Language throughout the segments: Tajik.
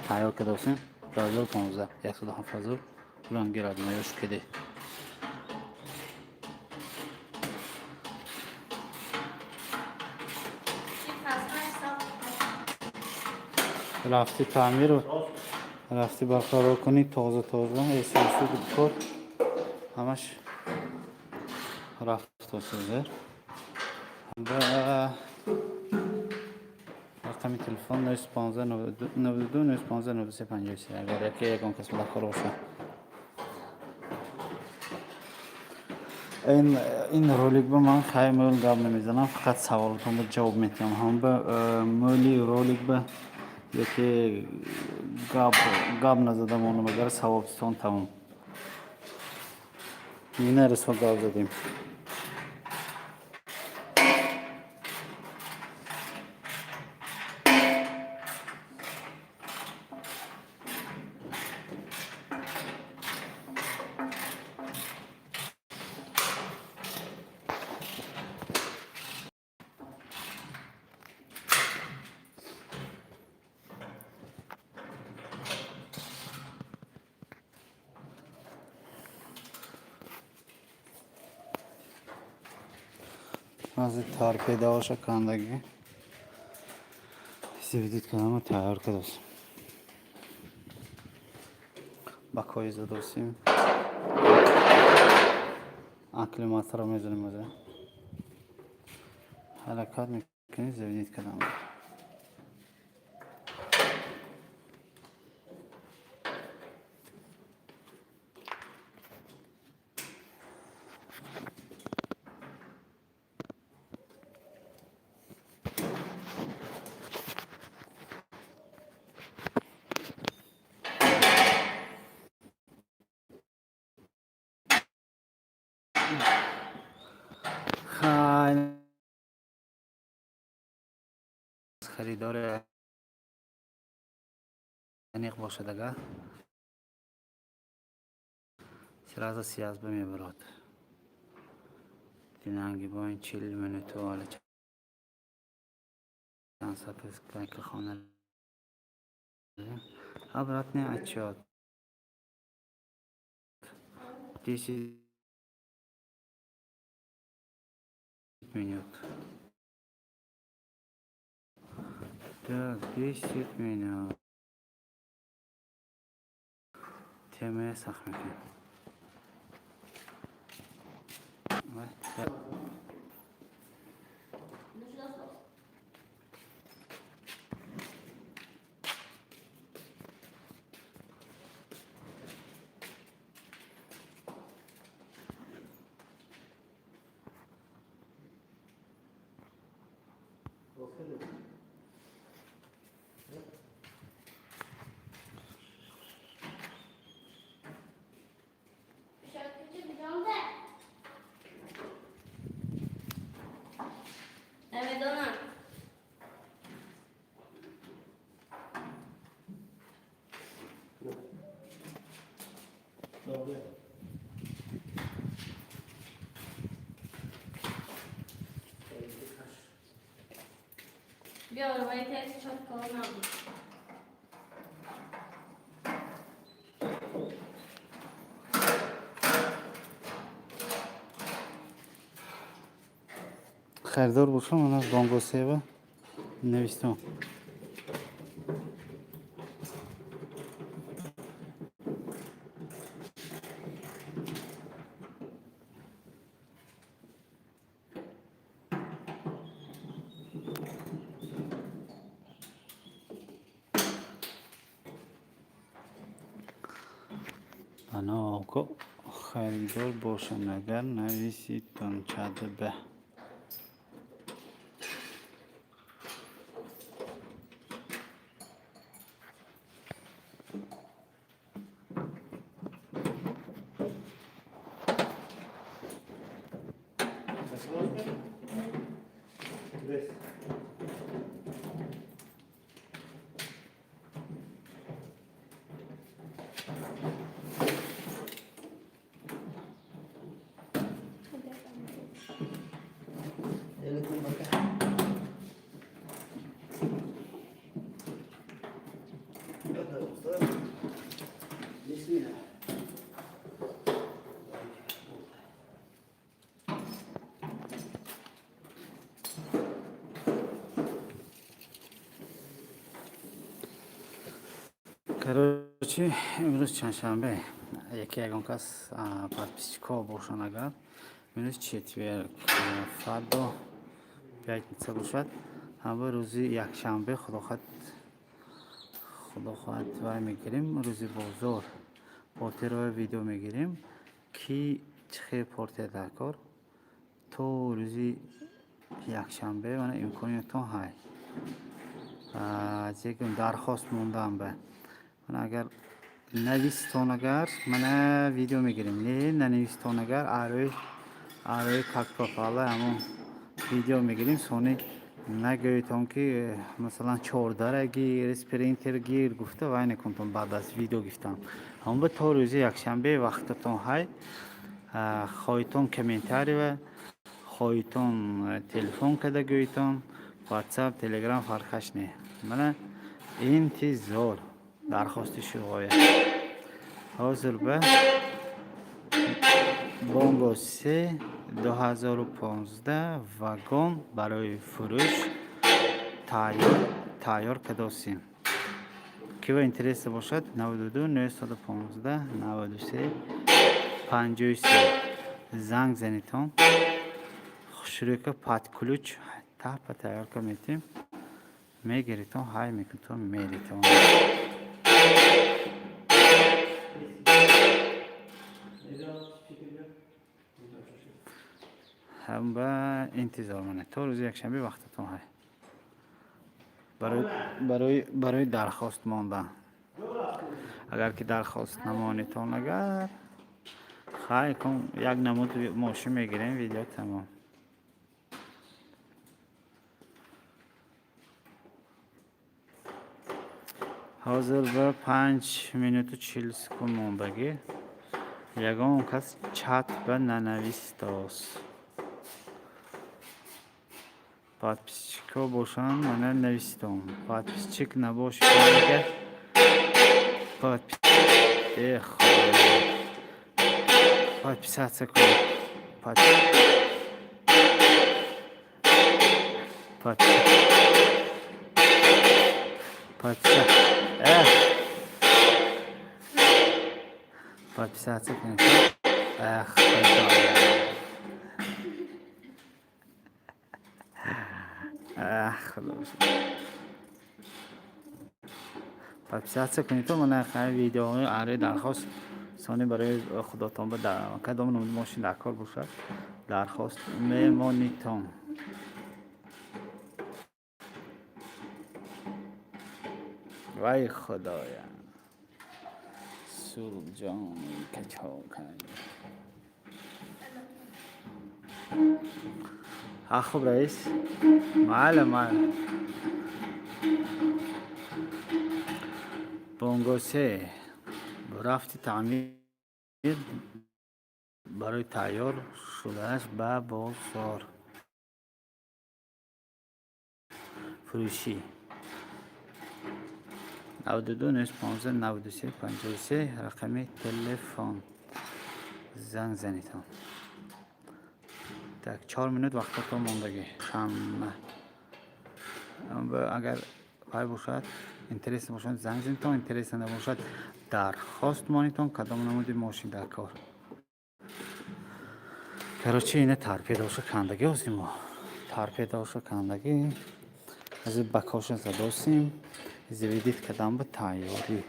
Тайёр кардосем 2015, 107 000, ранги родноёш киде. Рафти таъмиру рафти барқарор кунӣ, тоза тоза эсусу кор ҳамаш рафтосазер. Ба рақами телефон 915 92 915 93 53, агар яке ягон кас кор боша. Ин ролик ба ман хай мӯл гап намезанам, фақат саволотонро ҷавоб метиҳам. Ҳам ба мӯли ролик ба яке гап назада монам, агар саволтон тамом. Ина расо гап задем. Мази торпедаоша кандагӣ заведить кардаму тайёр кардосем. Бакои задосем. Акклиматора мезанем, аза. Ҳаракат мекунӣ, заведить кардам. Хай, харидори аниқ бошад, агар сразу связь ба мебарод. Динанги бо ин 40 минуту ҳола чанд соат хона. Обратный отсчет 10 минут. Так, 10 минут. Темая сахт мекунем. Ну сюда сос. Намедонам. Добре. Биё, вай чот калон набуд. Харидор бошам, ман аз Донгосева навистам. Ана харидор бошам, агар нависитон чадба. Десь. Пожалуйста. Бисмилла. Короче, имрӯз чандшанбе. Яке ягон кас подписчикҳо бошанд агар. Имрӯз четверг, фардо пятница бошад. Ҳама рӯзи якшанбе худо хоҳад вай мегирем, рӯзи бозор портерро видео мегирем, ки чӣ хел портер дар кор. То рӯзи якшанбе мана имкониятон ҳай. Зекун дархост мондаам ба. Мана агар навистон агар мана видео мегирем. Не нанавистон агар арои как попало ҳамон видео мегирем. Сони нагӯедтон ки масалан чордара гир, спринтер гир гуфта вай накунтон баъд аз видео гирифтан. Ҳамон ба то рӯзи якшанбе вақтатон ҳай. Хоҳитон комментария, хоҳитон телефон карда гӯедтон, WhatsApp, Telegram фарқаш не. Мана интизор дархости шуғоя. Ҳозир ба Бонго се 2015 вагон барои фурӯш тайёр кардосем. Ки ба интереса бошад, 92 915 93 53 занг занитон. Хушрӯка под ключ тапа тайёр ка метем. Мегиритон, ҳай мекунтон, меритон. Ҳам ба интизор монед. То рӯзи якшанбе вақтатон ҳай. Барои дархост мондан. Агар ки дархост намонитон агар, хай кун як намуд мошин мегирем, видео тамом. Ҳозир ба 5 минуту 40 секунд мондагӣ. Ягон кас чат ба нанавистааст. Подписчикҳо бошанд, мана навистон. Подписчик набошед агар э худо. Подписаться кунед. Под подписа эх подписаться кунед. Эх, худоя. Эх, худо. Подписаться кунед то мана хай видеоҳои ари дархост сони барои худотон ба кадом намуд мошин дар кор бошад, дархост мемонитон. Вай худоя. Сурҷони качокай. А хуб раис? Майла, майла. Бонго се рафти таъмир барои тайёр шуданаш ба бозор фурӯшӣ. 92 915 93 53 рақами телефон. Занг занитон. Так, 4 минут вақтатон мондагӣ. Шанба. Агар вай бошад, интерес бошад, занг занитон, интерес набошад, дархост монитон, кадом намуди мошин дар кор. Короче, ина торпедоша кандагӣ ҳозир мо. Торпедоша кандагӣ. Ҳозир бакоша задосем. Заведить кардам ба тайёрӣ.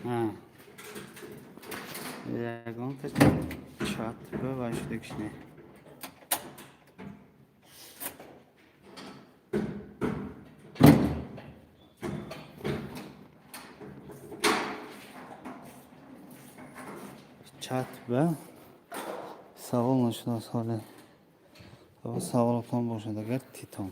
А. Ягонта чат ба вай шудагиш не. Чат ба Савол нашудааст ҳоле. Саволотон бошад агар, титон.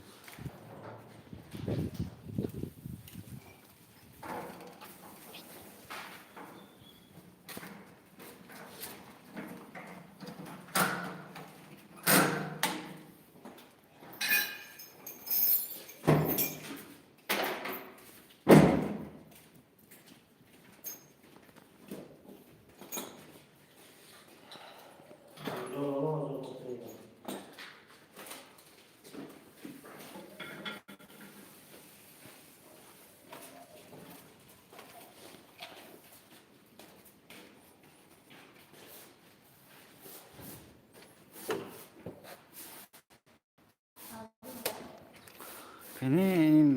Кани, ин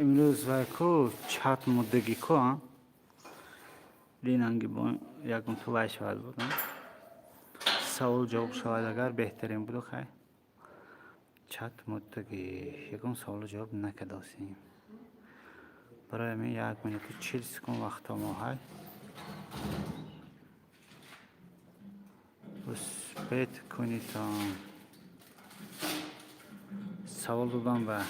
имрӯз вай ку, чат муддагӣ ку, а динанги бо ягон ту вай шавад буд, савол ҷавоб шавад агар, беҳтарин буду. Хай, чат муддагӣ, ягон саволу ҷавоб накардосем. Барои ҳамин 1 минуту 40 секунд вақто мо ҳай, успеть кунитон савол додан ба.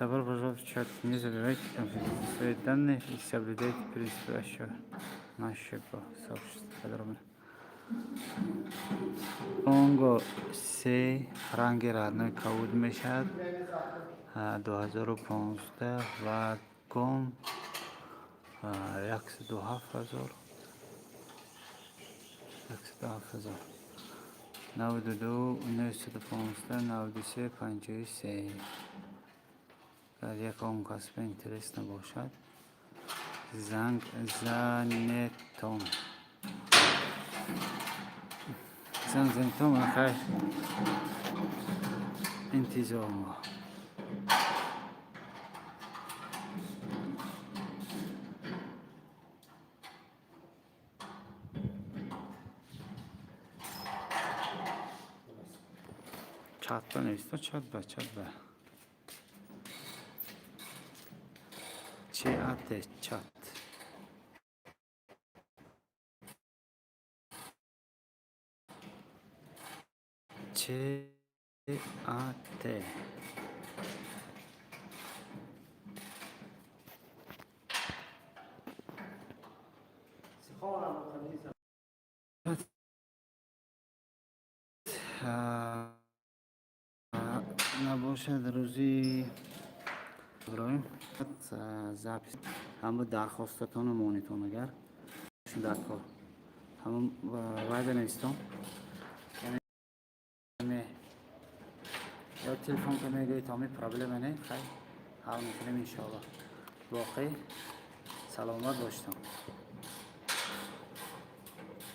Добро пожаловать в чат. Не забивайте конфиденциальные свои данные и соблюдайте принципы нашего сообщества. Подробно. Конго се, ранги родной кабуд мешавад, 2015, вагон, 107 000, 107 000. 92 915 93 53. Агар ягон кас ба интерес набошад, занг занетон, занг занетон. Ман хайр, интизор мо. Чатба нависто, чатба, чатба, чат, чат. Чат. Набошад, рӯзи иброҳим запись ҳама дархостатону монитон, агар дар кор ҳама вайда навистон ё телефон ка мегӯед, ҳами проблема не, хай, ҳал мекунем, иншоалло. Боқӣ саломат боштон.